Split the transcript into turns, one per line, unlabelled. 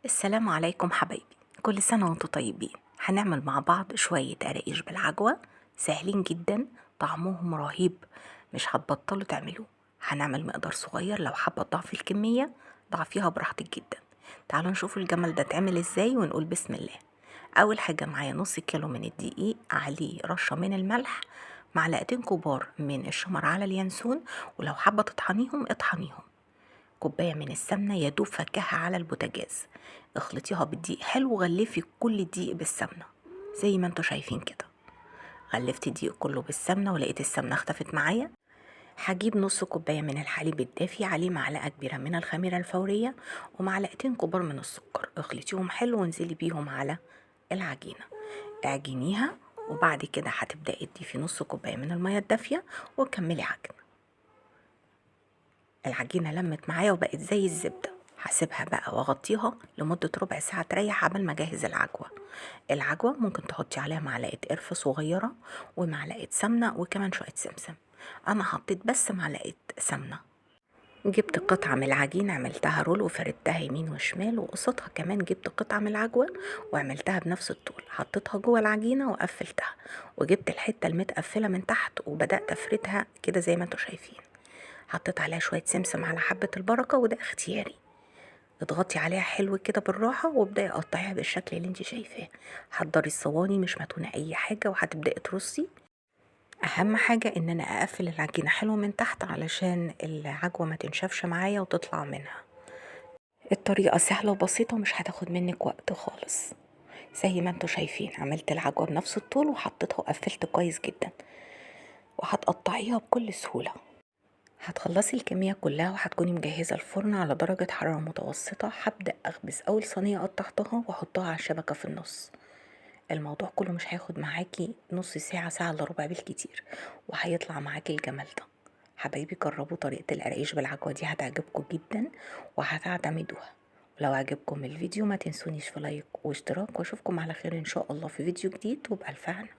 السلام عليكم حبايبي، كل سنة وانتم طيبين. هنعمل مع بعض شوية قراقيش بالعجوة سهلين جدا، طعمهم رهيب، مش هتبطلوا تعملوه. هنعمل مقدار صغير، لو حابة تضعفي الكمية ضعفيها براحتك جدا. تعالوا نشوف الجمل ده اتعمل ازاي ونقول بسم الله. اول حاجة معايا نص كيلو من الدقيق، عليه رشة من الملح، معلقتين كبار من الشمر على اليانسون، ولو حابة تطحنيهم اطحنيهم، كوباية من السمنة يا دوب فكها على البوتاجاز، اخلطيها بالدقيق حلو وغلفي كل الدقيق بالسمنة زي ما انتوا شايفين كده. غلفت الدقيق كله بالسمنة ولقيت السمنة اختفت معايا. هجيب نص كوباية من الحليب الدافي، عليه معلقة كبيرة من الخميرة الفورية ومعلقتين كبار من السكر، اخلطيهم حلو وانزلي بيهم على العجينة، اعجنيها. وبعد كده هتبدأي تضيفي نص كوباية من المية الدافية وتكملي عجن. العجينة لمت معايا وبقت زي الزبدة. هسيبها بقى واغطيها لمدة ربع ساعة تريح عبال ما اجهز العجوة. العجوة ممكن تحطي عليها معلقة قرفة صغيرة ومعلقة سمنة وكمان شوية سمسم. انا حطيت بس معلقة سمنة. جبت قطعة من العجينة عملتها رول وفردتها يمين وشمال، وقصتها كمان جبت قطعة من العجوة وعملتها بنفس الطول، حطيتها جوه العجينة وقفلتها، وجبت الحتة المتقفلة من تحت وبدأت افردها كده زي ما انتوا شايفين. حطيت عليها شوية سمسم على حبة البركة، وده اختياري. اضغطي عليها حلو كده بالراحة وابدأي قطعيها بالشكل اللي انت شايفاه. حضري الصواني مش متونه اي حاجة، وهتبدأي ترصي. اهم حاجة ان انا اقفل العجينة حلو من تحت علشان العجوة ما تنشفش معايا وتطلع منها. الطريقة سهلة وبسيطة ومش هتاخد منك وقت خالص. زي ما انتوا شايفين عملت العجوة بنفس الطول وحطيتها وقفلت كويس جدا، وهتقطعيها بكل سهولة. هتخلصي الكمية كلها وهتكوني مجهزة الفرن على درجة حرارة متوسطة. هبدأ أخبز أول صينية قطعتها وأحطها على الشبكة في النص. الموضوع كله مش هياخد معاكي نص ساعة، ساعة إلا ربع بالكتير، وهيطلع معاكي الجمال ده. حبايبي جربوا طريقة القراقيش بالعجوة دي، هتعجبكم جدا وهتعتمدوها. ولو عجبكم الفيديو ما تنسونيش في لايك واشتراك، واشوفكم على خير ان شاء الله في فيديو جديد، وبألف هنا.